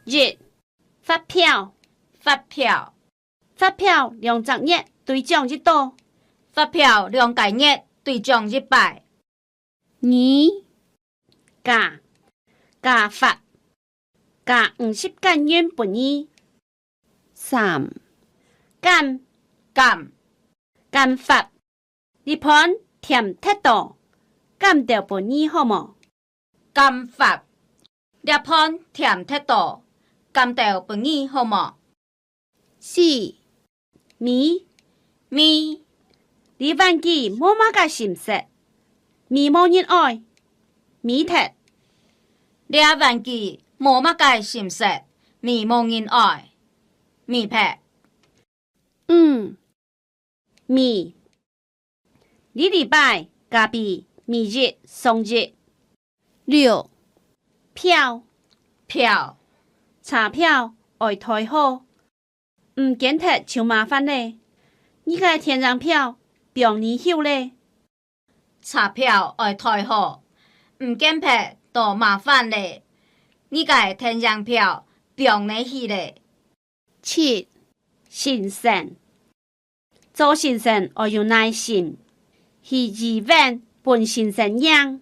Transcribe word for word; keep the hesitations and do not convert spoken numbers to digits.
一、發票。發票。發票兩隻月對獎一到。發票兩個月對獎一擺。二、加。加發。加五十減銀分你。三、減。減。減發。這盤甜忒多，減兜分你好無？減發。這盤甜忒多，減兜分你好無？四、美。美。這玩具無麼个心色，美無人愛。美忒。這玩具無麼个心色，美無人愛。美忒。五、美。這禮拜加幣買一送一。六、票。票。車票愛代好，毋見忒就麻煩咧。你个電影票放你收咧。車票愛代好，毋見忒就麻煩咧。你个電影票放你去咧。七、先生。做先生愛有耐心，去醫院分先生䀴，